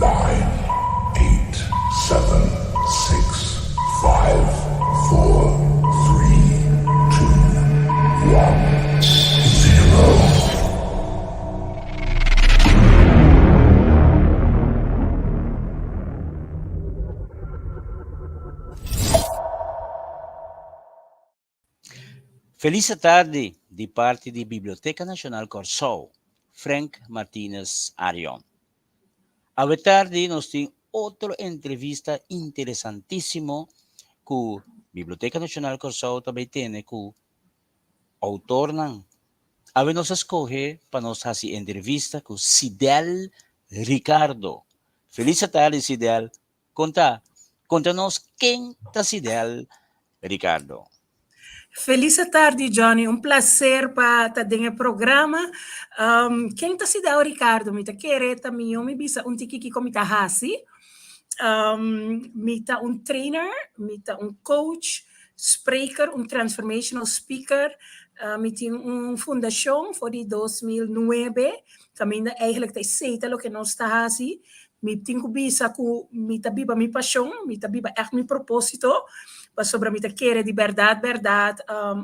Nine, eight, seven, six, five, four, three, two, one, zero. Felis atardi di parti di Biblioteka Nashonal Kòrsou, Frank Martinus Arion. Awe tardi nos tin otro entrevista interesantísimo ku Biblioteka Nashonal Kòrsou ta bai tene ku outornan. Awe nos a skohe pa nos hasi entrevista ku Sidel Ricardo. Felis atardi Sidel, Konta, konta nos ken ta Sidel Ricardo. Felis atardi Johnny, un placer pa ta den e programa. Um, ken ta Sidel Ricardo? Mi ta kere ta mihó mi bisa un tiki kiko mi ta hasi. Um, mi ta un trainer, mi ta un coach, spreker, un transformational speaker. Uh, mi tin un fundashon for di 2009, kaminda eigenlijk ta esei ta loke nos ta hasi. Mi tin ku bisa ku mi ta biba mi pashon, mi ta biba ègt mi propósito, pasobra mi ta kere di bèrdat bèrdat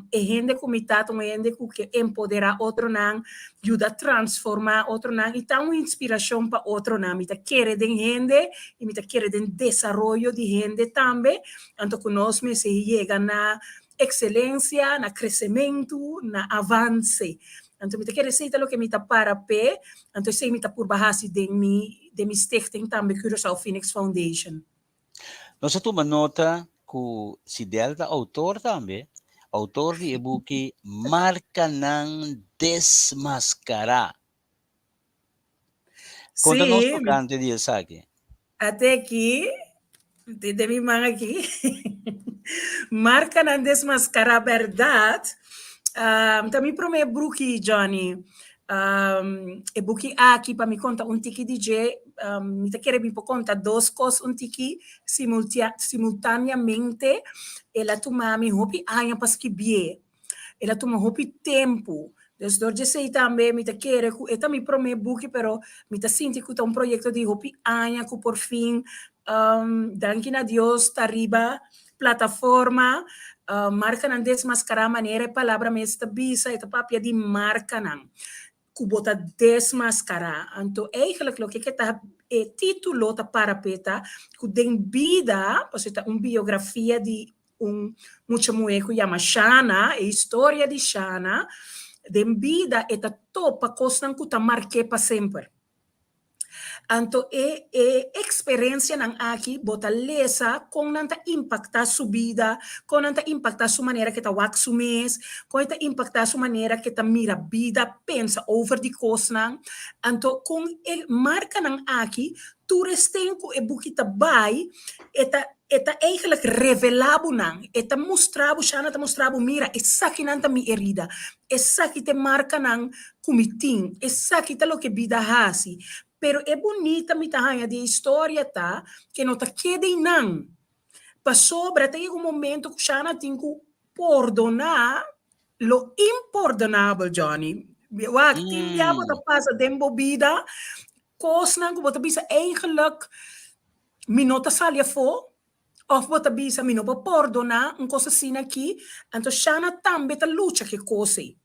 e hende ku mi ta ta un hende ku ke empoderá otronan, yuda transformá otronan i ta un inspirashon pa otronan. Mi ta kere den hende i mi ta kere den desaroyo di hende tambe, anto ku nos mester yega na ekselensia, na kresementu, na avanse. Anto mi ta kere esei ta loke mi ta para p'e, anto esei mi ta purba hasi den mi den mi stichting tambe Curaçao Phoenix Foundation. Nos a tuma nota ku Sidel ta outor tambe, outor di e buki Markanan Desmaskará. Konta nos Sí, tokante di esaki. Ate aki, tin den mi man aki, Markanan Desmaskará Bèrdat. Ta mi promé buki, Johnny. E buki aki, pa mi konta un tiki di dje, mi ta kere mi por konta dos kos un tiki simultaneamente. El a tuma mi hopi aña pa skibié. El a tuma hopi tempu. Dus dor di esei tambe mi ta kere ku e ta mi promé buki pero mi ta sinti ku ta un proyekto di hopi aña ku por fin danki na Dios ta riba plataforma. Markanan desmaskará manera e palabra mes ta bisa e ta papia di markanan ku bo ta desmaskará. Anto eigenlijk loke ke ta e título ta para p'e ta ku den bida, pasobra ta un biografia di un mucha muhé ku yama Shana, e historia di Shana, den bida e ta topa kosnan ku ta mark'é pa semper. Anto e e eksperensianan aki bo ta lesa kon nan ta impaktá su bida, kon nan ta impaktá su manera ke ta wak su mes, kon e ta impaktá su manera ke ta mira bida, pensa over di kosnan. Anto kon e markanan aki tur esten ku e buki ta bai e ta E ta eigenlijk revelá bo nan. E ta mustra bo, Shana ta mustra bo, mira, esakinan ta mi herida. Esaki ta e markanan ku mi tin. Esaki ta loke bida hasi. Pero e bunita mi ta haña di e historia ta ke no ta keda einan. Pasobra ta yega un momento ku Shana tin ku pordoná lo impordonabel, Johnny. Wak, tin bia bo ta pasa den bo bida kosnan ku bo ta bisa eigenlijk Mi no ta sali afó, òf bo ta bisa mi no por pordoná un kos asina aki, anto Shana tambe ta lucha ku e kos ei.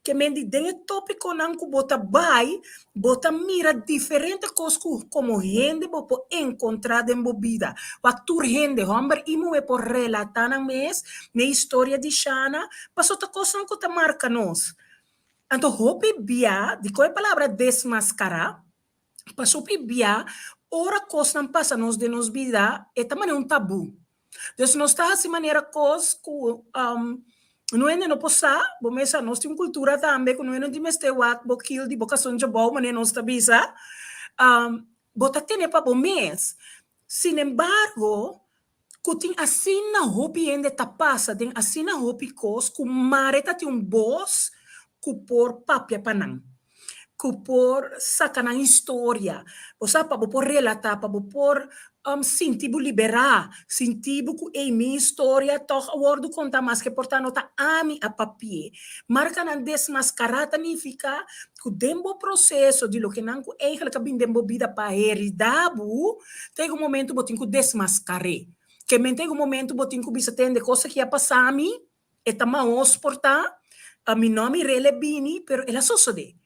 Ke men di den e tópikonan ku bo ta bai, bo ta mira diferente kos ku komo hende bo por enkontrá den bo bida. Wak tur hende, hòmber i muhé, por relatá nan mes n'e historia di Shana, pasobra ta kosnan ku ta marka nos. Anto hopi bia, dikon e palabra desmaskará? Pasobra hopi bia ora kosnan pasa nos den nos bida e ta manera un tabú. Dus nos ta hasi manera kos ku no hende no por sa, bo mes sa nos tin un kultura tambe ku no hende no tin mester wak bo kil di bo kason djabou manera nos ta bisa, bo ta tene pa bo mes. Sinembargo ku tin asina hopi hende ta pasa den asina hopi kos ku mare ta tin un bos ku por papia pa nan. ku por saka nan historia. Bo sa, pa bo por relatá, pa bo por sinti bo liberá, sinti bo ku ey mi historia tòg a wòrdu kontá maske por ta no ta ami a papi'é. Markanan desmaskará ta nifiká ku den bo proseso di loke nan ku eigentlik a bin den bo bida pa heridá bo, ta yega un momento bo tin ku desmaskar'é. Ke men ta yega un momento bo tin ku bisa tende kos aki a pasa mi, E ta mahos por ta, mi no a mir'é bini, pero el a sosodé.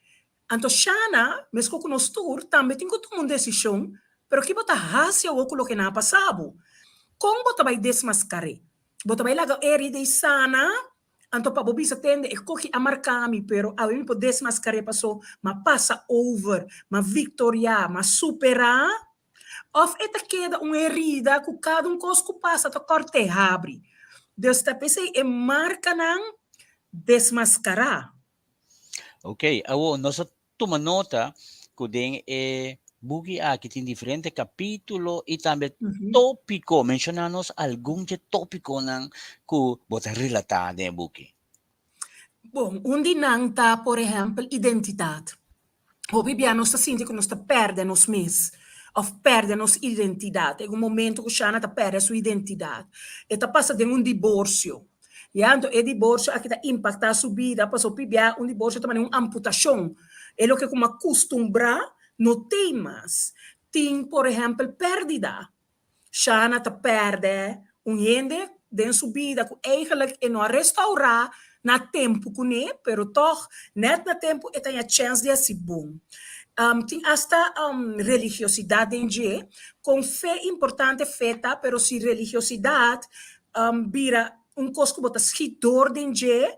Anto Shana, meskos ku nos tur, tambe tin ku tuma un desishon, pero ki bo ta hasi awor ku loke nan a pasa bo? Kon bo ta bai desmaskar'é? Bo ta bai laga e herida ei sana? Anto pa bo bisa tende, e koki a marka mi, pero awe mi por desmaskar'é paso m'a pasa over, m'a viktoriá, m'a superá? Of e ta keda un herida ku kada un kos ku pasa ta kòrt'é habri. Dus ta p'esei e markanan desmaskará. Ok, awor nos a tuma nota ku den e buki aki tin diferente kapítulo i tambe tópiko. Menshoná nos algun dje tópikonan ku bo ta relatá den e buki. Bon, un di nan ta, por ehèmpel, identidat. Hopi bia nos ta sinti ku nos ta pèrdè nos mes òf pèrdè nos identidat. E un momento ku Shana ta pèrdè su identidat. E ta pasa den un diborsio. Ya, anto e diborsio aki ta impaktá su bida pasobra hopi bia un diborsio ta manera un amputashon. E loke ku mi a kustumbrá no t'ei mas. Tin por ehèmpel pèrdida. Shana ta pèrdè un hende den su bida ku eigenlijk e no a restaurá na tempu kuné, pero tòg nèt na tempu e taña chèns di hasi bon. Tin asta religiosidat den dje, kon fe importante fe ta, pero si religiosidat bira un kos ku bo ta skit dor den dje,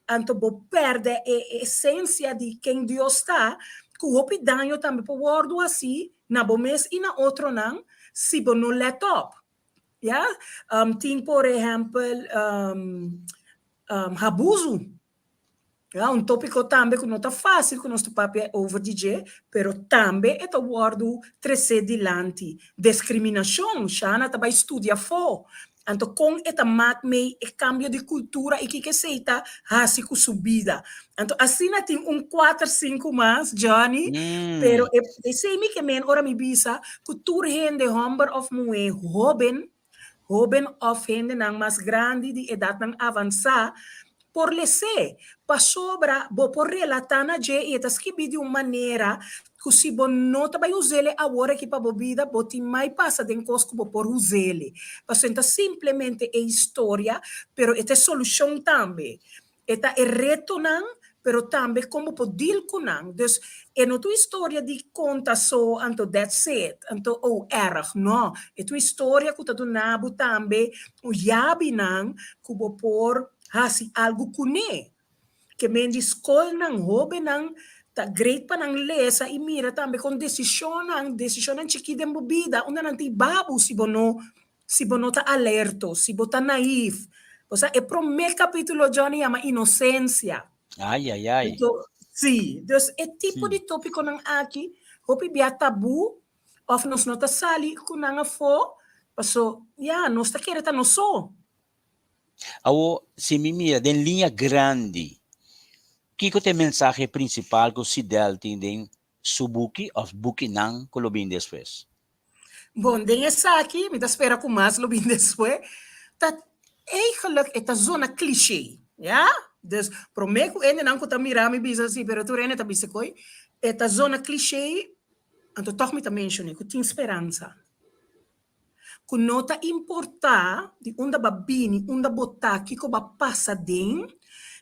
anto bo pèrdè e esensia di ken Dios ta, ku hopi daño tambe por wòrdu hasi na bo mes i na otronan si bo no let op. Ya, tin por ehèmpel habuzu. Ya, un tópiko tambe ku no ta fásil ku nos ta papia over di dje, pero tambe e ta wòrdu tresé dilanti. Deskriminashon, Shana ta bai studia afó. Anto kon e ta mak mei e kambio di kultura i kiko esei ta hasi ku su bida. Anto asina tin un kuater sinku mas, Johnny, pero e esei mi ke men ora mi bisa ku tur hende hòmber òf muhé hóben, hóben òf hendenan mas grandi di edatnan avansá por les'é, pasobra bo por relatá na dje i e ta skibí di un manera ku si bo no ta bai us'é awor aki pa bo bida, bo tin mai pasa den kos ku bo por us'é. Pasobra e ta simplemente e historia, pero e ta e solushon tambe. E ta e retonan, pero tambe kon bo por deal ku nan. Dus e no ta un historia di konta so anto that's it, anto oh erg. No, e ta un historia ku ta duna bo tambe un yabinan ku bo por hasi algu kuné. Ke men di skolnan, hóbennan ta great pa nan lesa i mira tambe kon desishonnan, desishonnan chikí den bo bida, unda nan ta hiba bo si bo no, si bo no ta alerto, si bo ta naïf. Bo sa e promé kapítulo Johnny yama Inosensia. Ai, ai, ai. Anto, sí, dus e tipo di tópikonan aki hopi bia tabú òf nos no ta sali ku nan afó, paso ya, nos ta kere ta nos so. Awor, si mi mira den liña grandi, kiko ta e mensahe prinsipal ku Sidel tin den su buki òf bukinan ku lo bin despues? Bon, den esaki, mi ta spera ku mas lo bin despues, ta eigenlijk e ta zona cliché, ya? Dus, promé ku hendenan ku ta mira mi bisa si, pero tur hende ta bisa koe, e ta zona cliché, anto tòg mi ta menshon'é ku tin speransa. Ku no ta importá di unda bo a bini, unda bo ta, kiko bo a pasa den,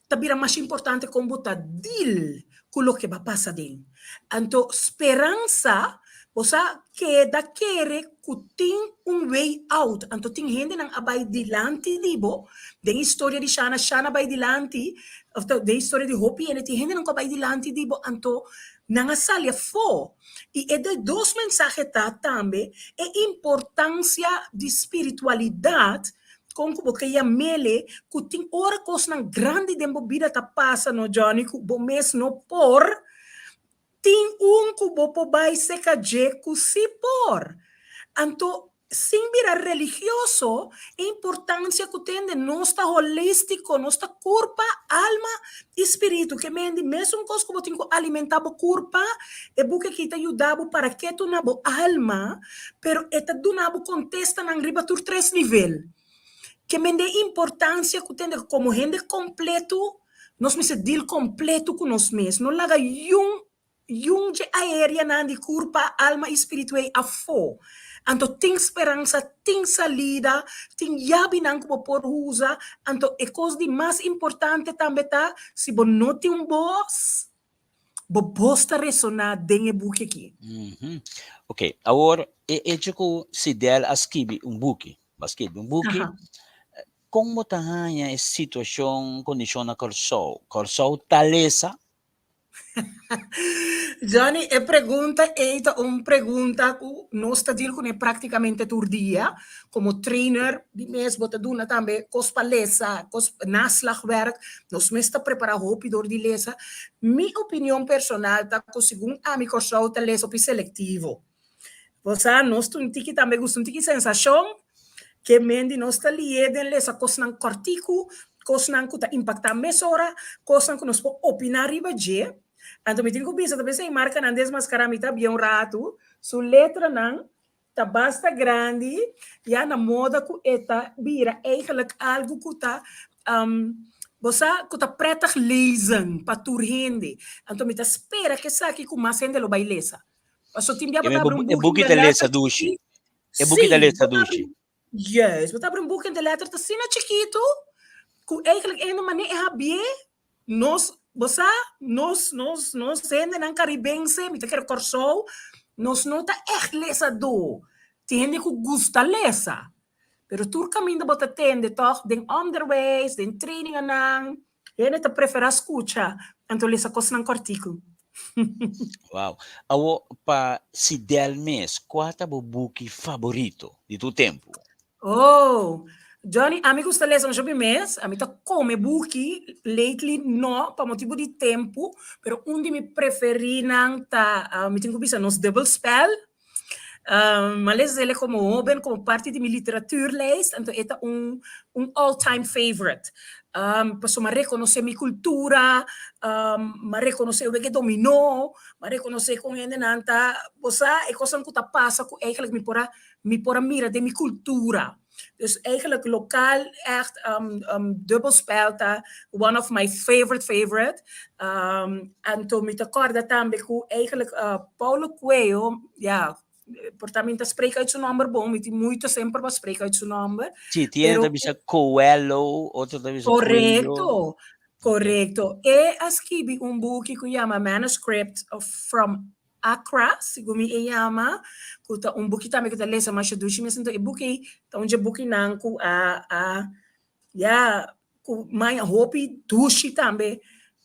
ta bira mas importante kon bo ta deal ku loke bo a pasa den. Anto speransa, bo sa keda kere ku tin un way out. Anto tin hendenan a bai dilanti di bo, den historia di Shana, Shana a bai dilanti, òf den historia di hopi hende tin hendenan ku a bai dilanti di bo, anto nan a sali afó. I e de dos mensahe ta tambe e importansia di spiritualidat, kon ku bo ke yam'ele, ku tin ora kosnan grandi den bo bida ta pasa no Johnny ku bo mes no por, tin un ku bo por bai seka dje ku si por. Anto. Sin bira religioso, e importancia cu tin den nos ta holistico, nos ta curpa, alma y spiritu. Ke men di mesun cos cu bo tin cu alimenta bo curpa, e buki aki ta yuda bo para ketu na bo alma, pero e ta duna bo contestanan riba tur tres nivel. Ke men di e importancia cu tin den como hende completo, nos mester deal completo cu nos mes, no laga yun Yun dje aerianan di kurpa, alma i spiritu ei afó. Anto tin speransa, tin salida, tin yabinan ku bo por usa. Anto e kos di mas importante tambe ta, si bo no tin un bos, bo bos ta resoná den e buki aki. Ok, awor e echo ku Sidel a skibi un buki, bo a skibi un buki, kon bo ta haña e situashon, kondishon na Kòrsou? Kòrsou ta lesa? Johnny, e pregunta ei ta un pregunta ku nos ta deal kuné práktikamente tur dia. Komo trainer di mes bo ta duna tambe kos pa lesa, kos naslagwerk, nos mes ta prepará hopi dor di lesa. Mi opinion personal ta ku segun ami Kòrsou ta lesa hopi selektivo. Bo sa nos ta un tiki tambe gusta un tiki sensashon, ke men di nos ta lié den lesa kosnan kòrtiku, kosnan ku ta impaktá mesora, kosnan ku nos por opiná riba dje. Anto mi tin ku bisa ta p'esei markanan desmaskará mi ta bia un ratu, su letranan ta basta grandi, ya na moda ku e ta bira eigenlijk algu ku ta bo sa ku ta prettig lezen pa tur hende. Anto mi ta spera ku esaki ku mas hende lo bai lesa. Paso tin bia bo ta abri un E buki buki de ta lesa letter dushi. chikitu. E buki ta Sí, lesa bo ta abri dushi. Juist, bo ta abri un buki de letter ta asina chikitu ku eigenlijk e hende manera e habié nos, bo sa, nos, nos, nos hendenan karibense, mi ta kere Kòrsou, nos no ta ègt lesadó. Tin hende ku gusta lesa, pero tur kaminda bo ta tende tòg den onderwijs, den traininganan, Hende ta preferá skucha anto lesa kosnan kòrtiku. Wow. Awo pa Sidel mes, kua ta bo buki faborito di tur tempu? Oh, Johnny, ami gusta lesa masha hopi mes. Ami ta kome buki, lately no, pa motibu di tempu, pero un di mi preferinan ta, mi tin ku bisa nos Dubbelspel. M'a lesa el komo hoben, komo parti di mi literatuurlijst, anto e ta un un all time favorite. Pasobra m'a rekonosé mi kultura, m'a rekonosé wega dominó, m'a rekonosé kon hendenan ta, bo sa, e kosnan ku ta pasa ku eigenlijk mi por a mi por a mira den mi kultura. Dus eigenlijk lokaal echt Dubbelspel ta one of my favorite favorite. Anto mi ta kòrda tambe ku eigenlijk Paulo Coelho, ya, por ta mi ta spreek uit su nòmber bon, mi tin moeite semper pa spreek uit su nòmber. Sí, tin hende ta Pero bisa Coelho, otro ta bisa Coelho. Korekto, korekto. E a skibi un buki ku yama Manuscript from Accra, segun mi e yama, ku ta un buki tambe ku ta lesa masha dushi mes. Anto e buki ei ta un dje bukinan ku a a ya ku maña hopi dushi tambe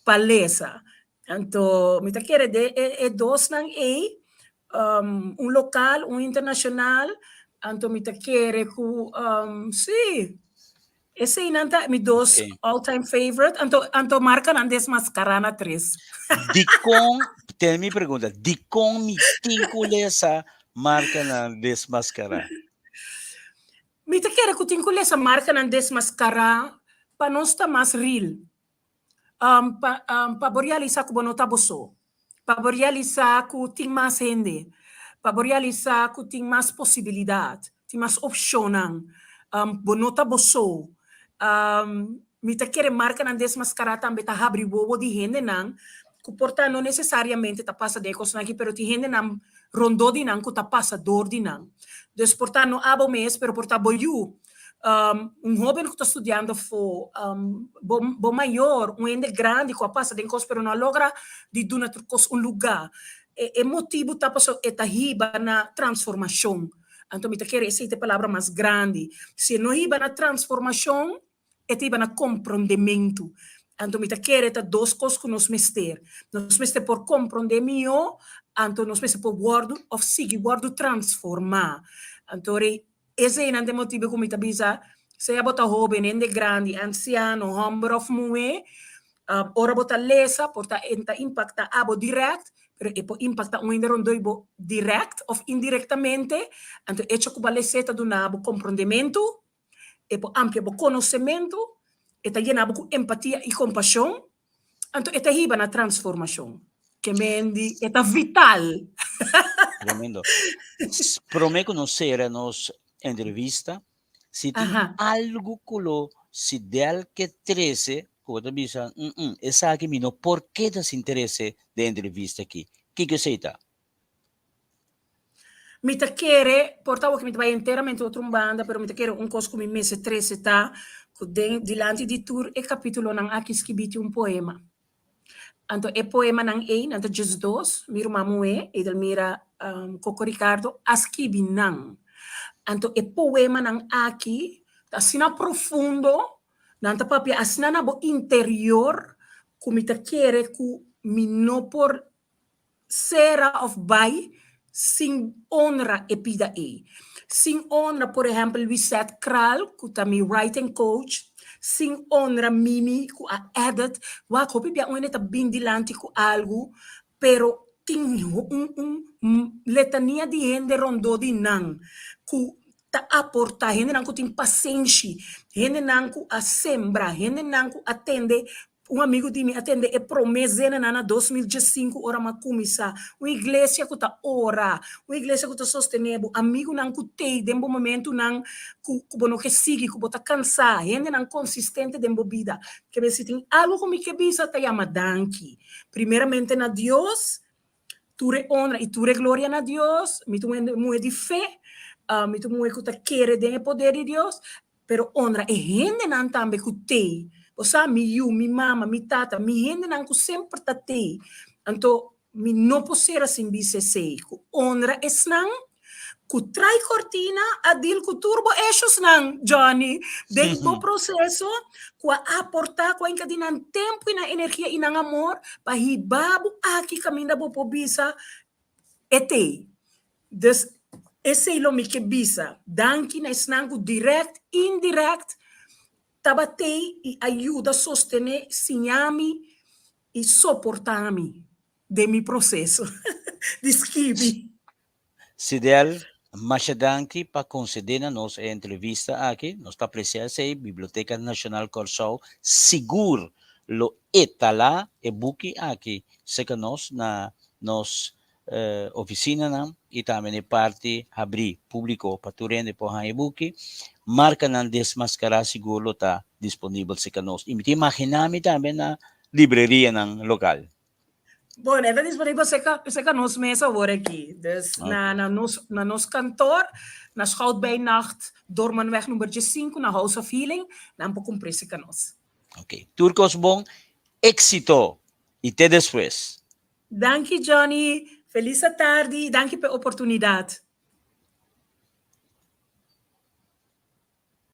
pa lesa. Anto mi ta kere den e e dosnan ei, un lokal, un internashonal, anto mi ta kere ku si. Eseinan ta mi dos Ok. all time favorite. Anto, anto marcanan desmascará na tres. Dikon, tene mi pregunta, dikon mi tin ku lesa markanan desmaskará? Mi ta kere ku tin ku lesa markanan desmaskará pa nos ta mas real. Pa pa bo realisá ku bo no ta bo so, pa bo realisá ku tin mas hende, pa bo realisá ku tin mas posibilidat, tin mas opshonnan, bo no ta bo so. Mi ta kere markanan desmaskará tambe ta habri wowo di hendenan ku por ta no nesesariamente ta pasa den e kosnan aki pero tin hendenan rondó di nan ku ta pasa dor di nan. Dus por ta no abo mes pero por ta bo yu Un hoben ku ta studiando afó, bo bo mayor, un hende grandi ku a pasa den kos pero no a logra di duna tur kos un lugá. E e motibu ta pasobra e ta hiba na transformashon. Anto mi ta kere esei ta e palabra mas grandi. Si e no hiba na transformashon, e ta hiba na komprondementu. Anto mi ta kere ta dos kos ku nos mester. Nos mester por komprondé mihó, anto nos mester por wòrdu òf sigui wòrdu transformá. Anto rei Eseinan ta e motibu ku mi ta bisa, sea bo ta hóben, hende grandi, ansiano, hòmber òf muhé, ora bo ta lesa por ta e ta impaktá abo dirèkt, pero e por impacta un hende rondó di bo direct of indirectamente, anto hecho ku bo a les'é ta duna bo komprondementu, e por amplia bo konosementu, e ta yena bo ku empatia i kompashon, anto e ta hiba na transformashon. Ke men di e ta vital. Tremendo. Promé ku nos sera nos entrevista, si tin algu ku lo Sidel ke trese ku bo ta bisa, mm, esaki mi no por keda sin trese den entrevista aki, kiko esei ta? Mi ta kere, por ta awor mi ta bai enteramente otro un banda, pero mi ta kere un kos ku mi mester trese ta ku den dilanti di tur e kapitulonan aki skibí tin un poema. Anto e poemanan ei, nan ta djesdos, mi ruman muhé, Edelmira Coco Ricardo, a skibi nan. Anto e poemanan aki ta asina profundo, nan ta papia asina na bo interior ku mi ta kere ku mi no por sera of bai sin honra e pida ei. Sin honra por ehempel Lisette Kraal ku ta mi writing coach, sin honra Mimi ku a edit, wak hopi bia un hende ta bin dilanti ku algu pero tin un un letania di hende rondó di nan ku ta aportá, hendenan ku tin pasenshi, hendenan ku a sembra, hendenan ku a tende. Un amigu di mi a tende e promé zenanan na 2015 ora mi a kuminsá. Un iglesia ku ta ora, un iglesia ku ta sostené bo, amigunan ku t'ei den bo momentunan ku ku bo no ke sigui, ku bo ta kansá, hendenan konsistente den bo bida. Ke bes si tin algu ku mi ke bisa ta yama danki. Primeramente na Dios, tur e honra i tur e gloria na Dios. Mi ta un hende muhé di fe, mi ta un muhé ku ta kere den e poder di Dios. Pero honra e hendenan tambe ku t'ei. Bo sa, mi yu, mi mama, mi tata, mi hendenan ku semper ta t'ei. Anto, mi no por sera sin bisa esei, ku honra esnan ku trai kortina a deal ku tur bo eshosnan, Johnny, den bo proseso, ku a aportá, ku a hinka di nan tempu i nan energia i nan amor pa hiba bo aki kaminda bo por bisa e t'ei. Dus esei lo mi ke bisa, danki na esnan ku dirèkt, indirèkt tabat'ei i a yuda sostené, siña mi i soportá mi den mi proseso di skibi. Sidel, masha danki pa konsedé na nos e entrevista aki. Nos ta apresiá esei. Biblioteka Nashonal Kòrsou sigur lo etalá e buki aki serka nos na nos oficinanan y tambe na e parti habrí público pa tur hende por haña e buki. Marcanan Desmascará sigur lo ta disponibel cerca nos y mi ta imaginá mi tambe na librerianan local. Bueno, e ta disponibel cerca, cerca nos mes awor aki. Dus na, na nos, na nos kantoor, na Schout-bij-Nacht, Doormanweg number 15, na House of Healing, nan por kumpr'é cerca nos. Ok, tur cos bon, éxito y te despues. Danki Johnny, felis atardi y danki p'e oportunidad.